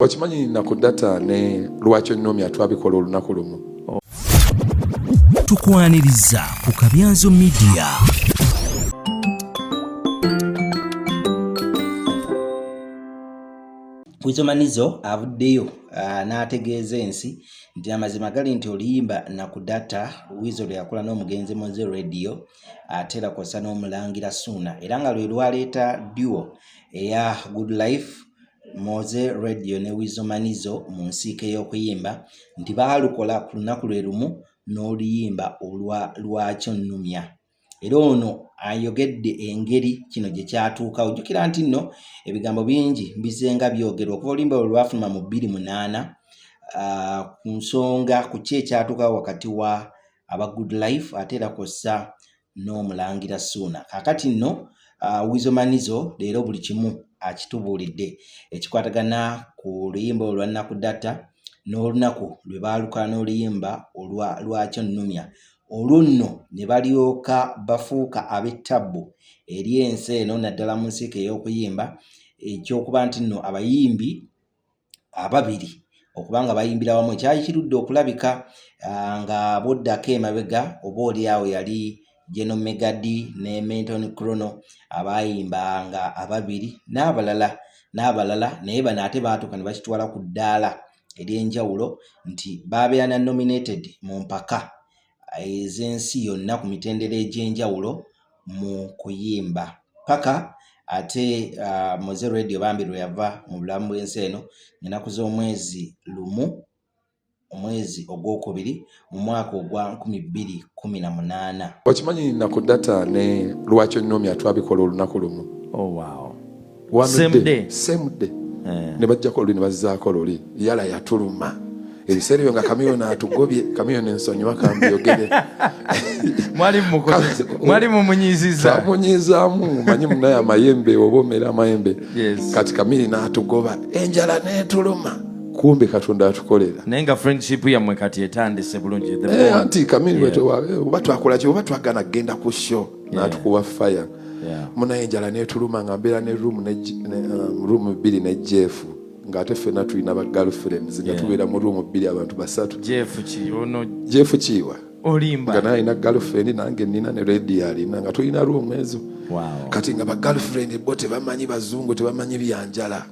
Okimanyi na ku data ne Lwaki Onnumya twabikola olunaku lumu. Tukwaniriza ku Kabyanzo Media. Weasel Manizo avuddeyo n'ategeeza ensi nti amazima gali nti oluyimba Nakudata Weasel lwe yakola n'omugenzi Mowzey Radio ate era kw'ossa n'omulangira Suuna era nga lwe lwaleeta duo eya Good Life Mowzey Radio ne Weasel Manizo mu nsiike y'okuyimba nti baalukola ku lunaku lwe lumu n'oluyimba olwa Lwaki Onnumya. Era ono ayogedde engeri kino gye kyatuuka. Ojjukira nti nno ebigambo bingi bizenga byogerwa okuva oluyimba olwo lwafuluma mu 2008 ku nsonga ku ki ekyatuukawo wakati wa aba Good Life ate era kw'ossa n'omulangira Suuna. Kaakati nno Weasel Manizo leero buli kimu akitubuulidde ekikwatagana ku luyimba olwa Nakudata n'olunaku lwe baaluka n'oluyimba olwa Lwaki Onnumya. Olwo nno ne balyoka bafuuka ab'ettabbu eri ensi eno naddala mu nsiike ey'okuyimba ekyokuba nti nno abayimbi ababiri okuba nga bayimbira wamu ekyali kirudde okulabika nga bw'oddako emabega oba oli awo yali General Mega Dee ne Menton Krono abayimbanga ababiri n'abalala n'abalala, naye bano ate baatuuka ne bakitwala ku ddaala ery'enjawulo nti baabeera na nominated mu mpaka ez'ensi yonna ku mitendera egy'enjawulo mu kuyimba paka ate Mowzey Radio bambi lwe yava mu bulamu bw'ensi eno ennaku z'omwezi 1 omwezi ogwokubiri mu mwaka ogwa 2018. Okimanyi Nakudata ne Lwaki Onnumya twabikola olunaku lumu. Oh, wow. One Same day. Same day. Ne bajjako luli ne bazzaako luli. Yala yatuluma. Ebiseera ebyo nga Chameleone atugobye. Chameleone ensonyiwa kambyogere. Mwali mumunyiizizza. Twamunyiizaamu, manyi munaye amayembe oba omera amayembe. Yes. Kati Chameleone n'atugoba, enjala n'etuluma. Kumbe Katonda atukolera. Naye nga friendship yammwe kati etandise bulungi. The Eh, bond. anti Chameleone oba twakola ki oba twagana kugenda ku show n'atukuba fire. Munaye enjala n'etuluma nga mbeera ne room ne room bbiri ne Jeff, ng'ate ffenna tulina ba girlfriends nga tubeera mu room bbiri abantu basatu. Jeff ki ono? Jeff Kiwa. Olimba. Nga naye alina girlfriend, nange nina, ne Radio alina, nga tulina room ezo. Kati nga ba girlfriend bo tebamanyi bazungu, tebamanyi byanjala,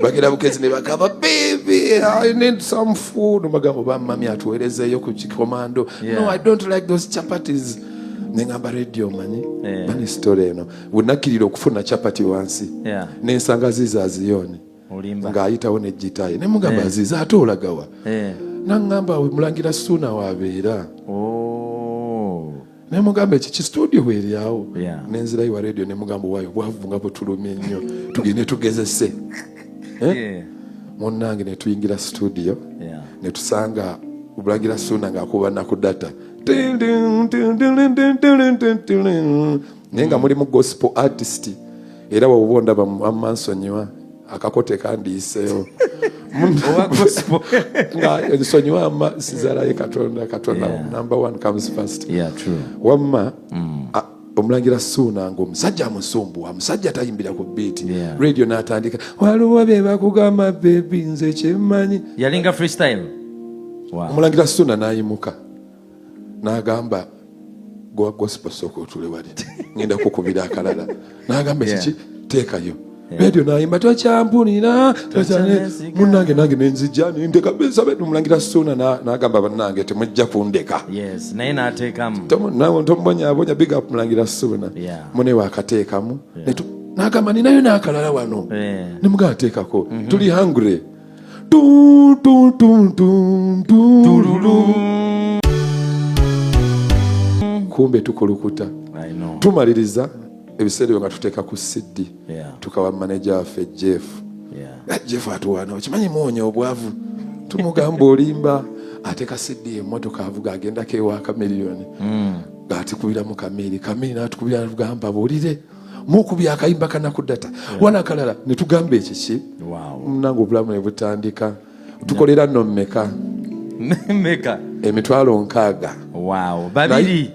bagera bukezi ne bagamba, "Baby, I need some food." Bagamba, "Bamami atuweerezeeyo ku kikomando." "No, I don't like those chapatis." Neŋamba Radio, manyi bani story eno wenakkirira okufuna chapati wansi nensanga Aziza Aziyoni Olimba. ng'ayitawo ne gitaye, nemugamba, "Aziza, ate olagawa?" Naŋŋamba, "Mulangira Suuna waabeera." Oh. Nemugamba, "Eki kistudio weeryawo." Nenzirayo wa Radio nemugamba, "Waayo bwavu nga bwetulumye nnyo, tugende tugezese." Eh? Munnange netuyingira studio netusanga Omulangira Suuna ng'akuba Nakudata, naye nga mulimu gospel artist. Era woba ondaba amansonyiwa akakote kandiyiseewo. Owa gospel. Nga nsonyiwa ama sizalaye Katonda. Katonda number one comes first. Yeah, true. Wamma Omulangira Suuna nga omusajja amusumbuwa, omusajja tayimbira ku beat. Radio n'atandika, "Waliwo bye bakugamba baby, nze kyemmanyi." Yalinga freestyle. Wow. Omulangira Suuna n'ayimuka n'agamba, "Gwa gospel, sooka otule wali, ngenda kukubira akalala." N'agamba, "Kiki? Teekayo." Radio n'ayimba, "Tokyampulira, Tokyanesiga." Munnange nange nenzija nendeka besabe. Omulangira Suuna n'agamba, "Bannange, temujja kundeka." Yes, naye n'ateekamu. Nawe tomubonyabonya. Big up Mulangira Suuna. Mune wakateekamu. N'agamba, "Ninayo n'akalala wano." Nemugamba, "Teekako, tuli hungry." Tu, tu, tu, tu, tu, Tululu. Kumbe tukulukuta. I know. Tumaliriza ebiseera ebyo nga tuteeka ku CD. Tukawa manager waffe Jeff. "Ah, Jeff atuwaana, okimanyi muwonya obwavu." Tumugamba, "Olimba." Ateeka CD, emmotoka avuga agendako ewa Chameleone, ng'atukubiramu Kamiri. Kamiri n'atukubira, tugamba, "Buulire mukubya akayimba Kanakudata wana akalala." Ne tugamba, "Ekiki?" Nange obulamu ne butandika. Tukolera nno mmeka? Meka? 60,000. Wow. Babiri.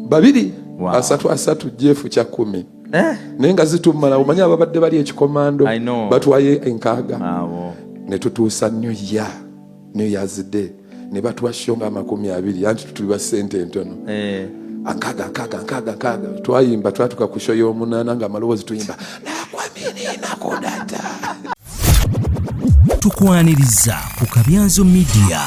Babiri. Wow. Asatu asatu, Jeff 10. Eh? Naye nga zitumala. Omanyi ababadde bali ekikomando I know. batwaye 60. Awo. Ne tutuusa New Year, New Year's Day, ne batuwa show nga 20, anti tuli ba ssente entono. 60, 60, 60, 60. Twayimba, twatuka ku show y'omunaana nga amaloboozi tuyimba nakwamini nakudata. Tukwaniriza ku Kabyanzo Media.